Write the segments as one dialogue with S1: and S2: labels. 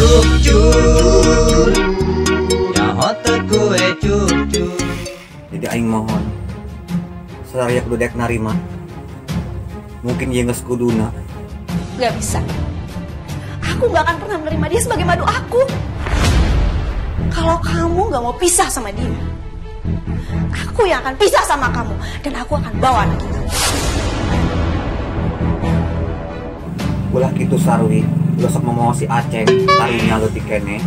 S1: Cuk-cuk. Nyaho teu kue cuk-cuk.
S2: Jadi aing mohon saraya kudu dek narima. Mungkin ieu geus kuduna.
S3: Gak bisa. Aku gak akan pernah menerima dia sebagai madu aku. Kalau kamu gak mau pisah sama dia, aku yang akan pisah sama kamu. Dan aku akan bawa anak itu.
S2: Ulah kitu Sarwi, ulah sok momoho si Aceng, karunya leutik keneh.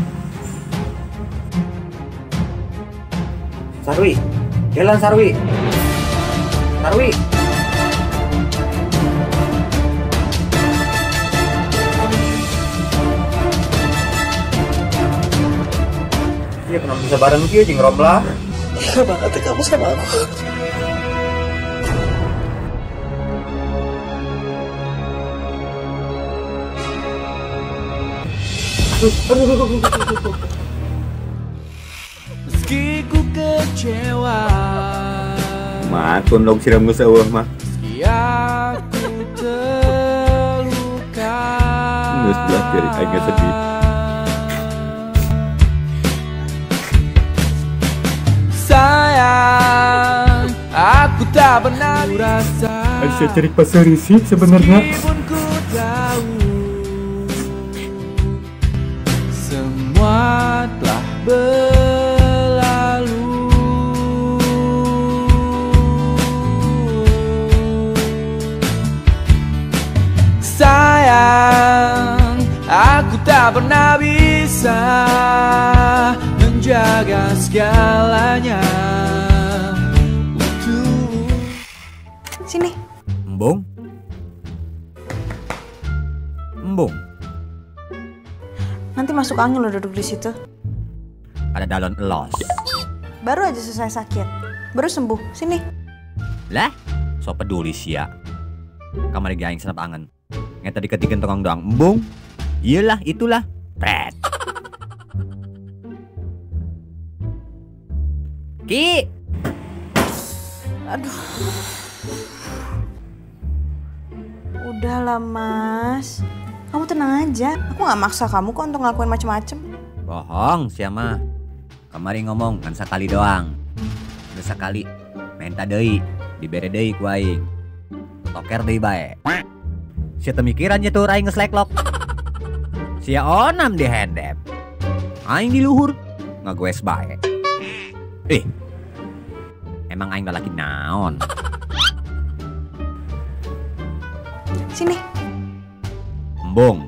S2: Sarwi, jalan Sarwi. Sarwi. Iya, kenapa bisa bareng kieu jeung Romlah?
S3: Tega banget kamu sama aku.
S4: Meski ku kecewa,
S2: matun dong siram geus eueuh mah.
S4: Meski aku terluka,
S2: geus belah diri aing sedih.
S4: Sayang, aku tak pernah merasa.
S2: Aisyah cari pasar sih sebenarnya.
S4: Meskipun ku tahu semua telah berlalu. Sayang, aku tak pernah bisa menjaga segalanya.
S3: Sini.
S2: Embung. Embung.
S3: Nanti masuk angin lo duduk di situ.
S2: Ada dalon elos.
S3: Baru aja selesai sakit, baru sembuh. Sini.
S2: Lah, so peduli sia. Kamari ge aing senap angen. Ngeta diketikin tongong doang. Embung. Iyalah, itulah. Pret. Ki.
S3: Aduh. Udahlah mas, kamu tenang aja. Aku nggak maksa kamu kok untuk ngelakuin macem-macem.
S2: Bohong sia mah. Kamari ngomong kan sekali doang. Udah sekali, menta deui, dibere deui ku aing. Toker deui bae. Sia teu mikiran nya tuh aing geus leklok. Sia onam di hendep. Aing di luhur ngagoes bae. Ih. Emang aing lalaki naon?
S3: Sini.
S2: Embung.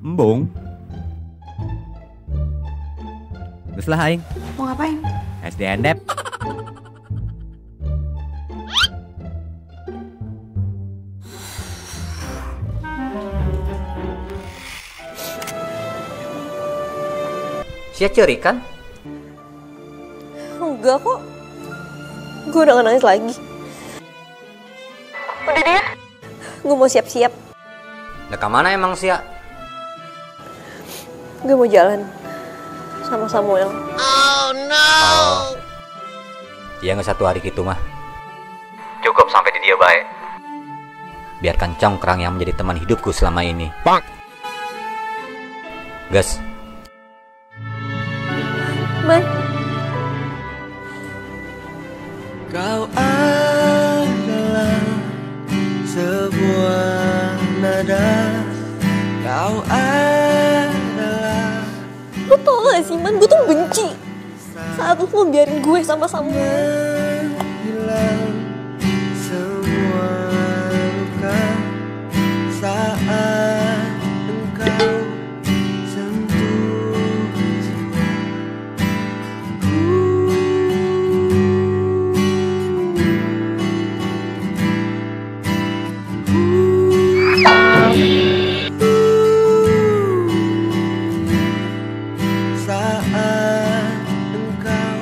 S2: Embung. Geus lah aing.
S3: Mau ngapain?
S2: SD endep. Sia ceurik kan?
S5: Enggak kok. Gue udah gak nangis lagi. Udah deh. Gue mau siap-siap.
S2: Lah kemana emang sia?
S5: Gue mau jalan sama Samuel.
S1: Oh no.
S2: Oh. Iya nggak satu hari gitu mah. Cukup sampai di dia baik. Biarkan congkrang yang menjadi teman hidupku selama ini. Bang. Gas.
S5: Man.
S4: Kau adalah sebuah nada. Kau adalah.
S5: Lo tau gak sih Man, gue tuh benci saat lo ngebiarin gue sama Samuel.
S4: Hilang semua luka saat engkau sentuh jiwaku. Saat engkau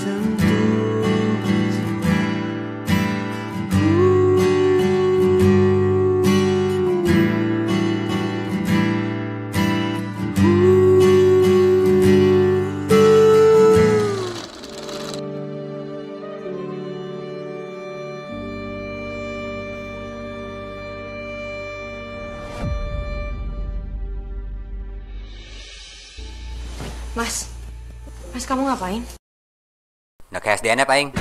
S4: sentuh jiwaku.
S3: Mas, Mas kamu ngapain?
S2: Nggak ke SDN ya, Paing.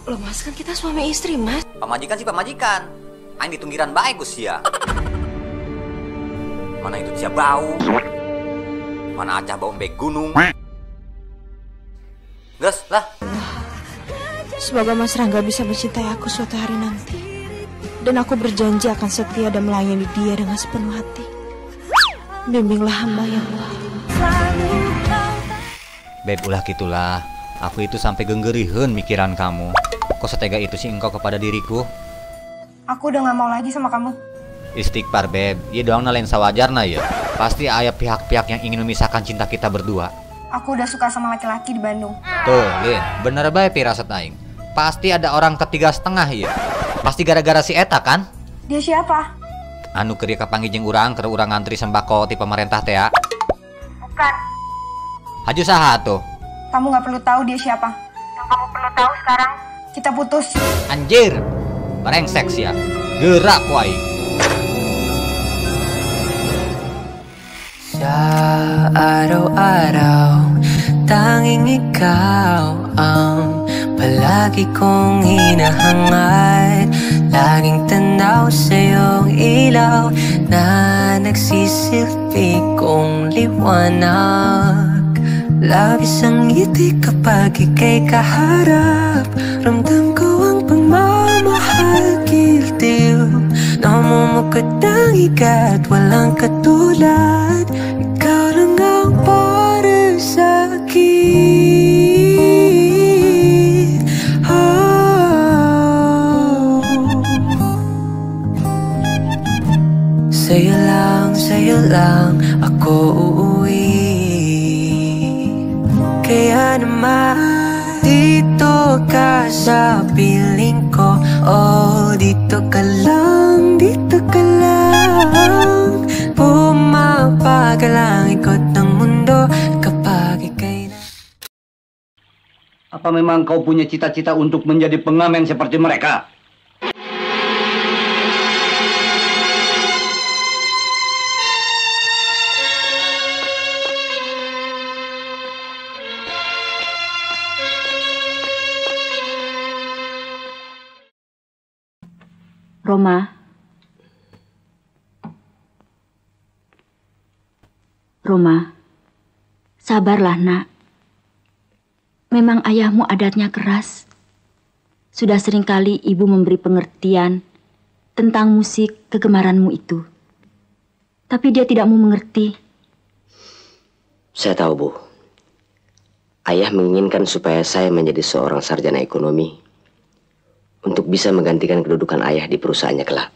S3: Loh Mas, kan kita suami istri, Mas.
S2: Pamajikan sih pamajikan. Aing ditunggiran bae ku sia. Mana itu sia bau. Mana acah bau embek gunung. Gas lah.
S3: Semoga Mas Rangga bisa mencintai aku suatu hari nanti. Dan aku berjanji akan setia dan melayani dia dengan sepenuh hati. Bimbinglah hamba ya Allah.
S2: Beb, ulah gitulah. Aku itu sampai genggeriheun mikiran kamu. Kok setega itu sih engkau kepada diriku?
S6: Aku udah gak mau lagi sama kamu.
S2: Istighfar, Beb. Iya doang lain sawajarna ya. Pasti ada pihak-pihak yang ingin memisahkan cinta kita berdua.
S6: Aku udah suka sama laki-laki di Bandung.
S2: Tuh, Lin, bener bae pirasat aing. Pasti ada orang ketiga setengah ya. Pasti gara-gara si eta kan?
S6: Dia siapa?
S2: Anu keur kapanggih jeung urang keur urang ngantri sembako ti pemerintah teh ya.
S6: Bukan.
S2: Haju saha tuh?
S6: Kamu nggak perlu tahu dia siapa. Yang kamu perlu tahu sekarang, kita putus.
S2: Anjir, brengsek sia. Gerak ku aing.
S1: Sa araw-araw, tanging ikaw ang palagi kong hinahangad. Laging tanaw sa iyong ilaw na nagsisilbi kong liwanag. Labis ang ngiti kapag ika'y kaharap. Ramdam ko ang pagmamahal, giliw. Namumukod ang ikat, walang katulad. Ikaw lang ang para sa akin. Oh. Sa'yo lang ako uuwi. Kaya naman dito ka sa piling ko. Oh, dito ka lang, dito ka lang. Pumapagal ang ikot ng mundo kapag ika'y na.
S7: Apa memang kau punya cita-cita untuk menjadi pengamen seperti mereka?
S8: Roma, Roma, sabarlah nak. Memang ayahmu adatnya keras. Sudah seringkali ibu memberi pengertian tentang musik kegemaranmu itu. Tapi dia tidak mau mengerti.
S9: Saya tahu, Bu. Ayah menginginkan supaya saya menjadi seorang sarjana ekonomi untuk bisa menggantikan kedudukan ayah di perusahaannya kelak.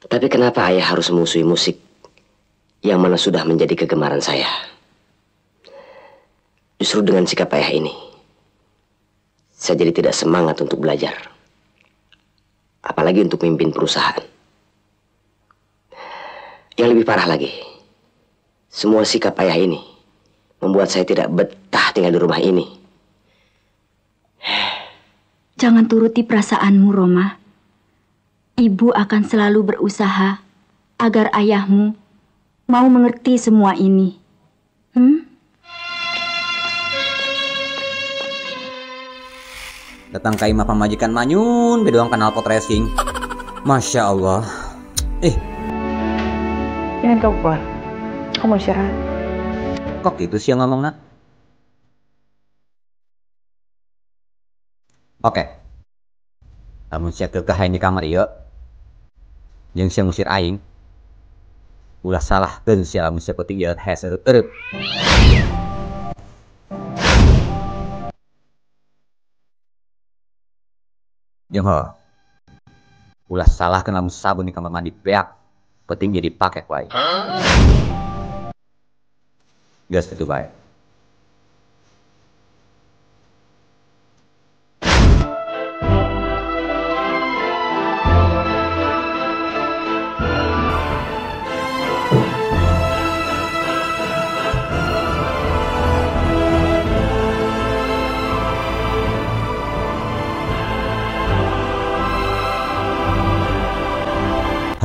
S9: Tapi kenapa ayah harus memusuhi musik yang mana sudah menjadi kegemaran saya? Justru dengan sikap ayah ini, saya jadi tidak semangat untuk belajar. Apalagi untuk memimpin perusahaan. Yang lebih parah lagi, semua sikap ayah ini membuat saya tidak betah tinggal di rumah ini.
S8: Jangan turuti perasaanmu, Roma. Ibu akan selalu berusaha agar ayahmu mau mengerti semua ini.
S2: Datang ka imah pamajikan manyun, bedoang kenal pot racing. Masya Allah.
S10: Jangan kamu keluar. Aku mau istirahat.
S2: Kok gitu sih yang ngomong, nak? Oke. Lamun sia keukeuh aing di kamar ieu, jeung sia ngusir aing, ulah salahkeun sia lamun sia peuting ieu hese eureut. Jeung heuh, ulah salahkeun lamun sabun di kamar mandi beak, peuting jadi pake ku aing. Geus kitu bae.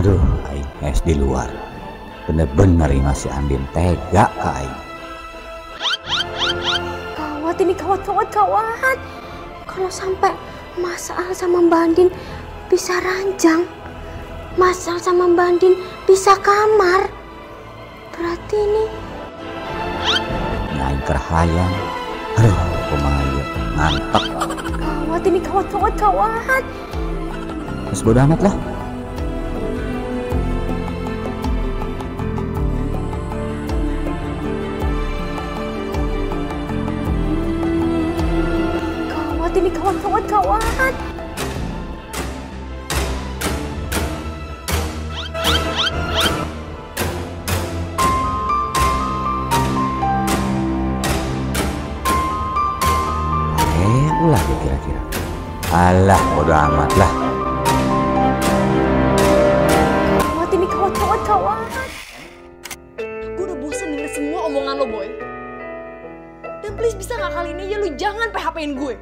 S2: Aduh, aing es di luar. Bener-bener ini si Andin tega ka aing.
S5: Gawat ini, gawat, gawat, gawat. Kalau sampai Mas Al sama Mbak Andin bisa ranjang, Mas Al sama Mbak Andin bisa kamar, berarti ini
S2: aing keur hayang. Aduh, kumaha ieu? Mantap.
S5: Gawat ini, gawat, gawat, gawat.
S2: Terus bodo amat lah.
S5: Gawat ini, gawat, gawat, gawat.
S2: Ulah ya kira-kira. Alah, bodo amat lah.
S5: Gawat ini, gawat, gawat, gawat.
S3: Gue udah bosan denger semua omongan lo, Boy. Dan please bisa gak kali ini aja lu jangan PHP-in gue.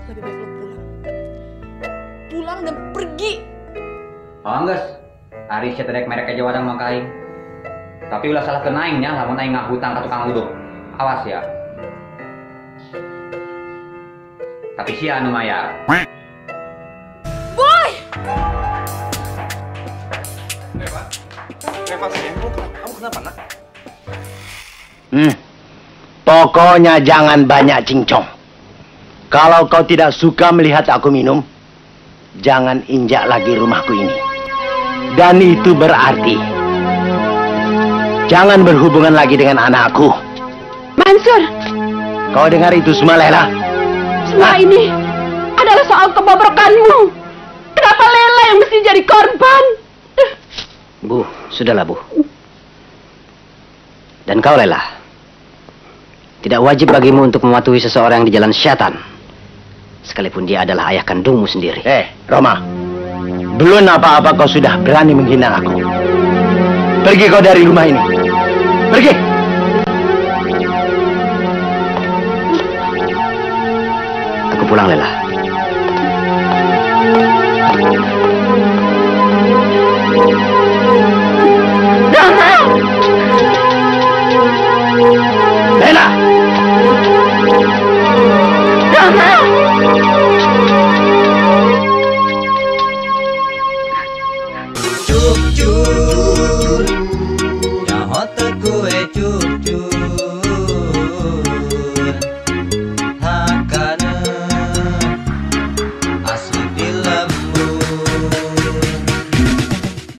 S3: Lebih baik lo pulang. Pulang dan pergi.
S2: Oh, enggeus. Ari sia teh merek aja wadang mangka aing. Tapi ulah salah ke aing nya lamun aing ngahutang ka tukang uduk. Awas ya. Tapi sia anu mayar.
S3: Boy!
S4: Reva, Reva sayang, kamu kenapa nak?
S7: Pokoknya jangan banyak cincong. Kalau kau tidak suka melihat aku minum, jangan injak lagi rumahku ini. Dan itu berarti jangan berhubungan lagi dengan anakku.
S10: Mansur!
S7: Kau dengar itu semua, Lela?
S10: Semua ini adalah soal kebobrokanmu. Kenapa Lela yang mesti jadi korban?
S9: Bu, sudahlah Bu. Dan kau Lela, tidak wajib bagimu untuk mematuhi seseorang di jalan syaitan, sekalipun dia adalah ayah kandungmu sendiri.
S7: Roma, belum apa-apa kau sudah berani menghina aku. Pergi kau dari rumah ini. Pergi.
S9: Aku pulang, Lela.
S10: Roma!
S7: Lela!
S10: Roma!
S1: Jujur,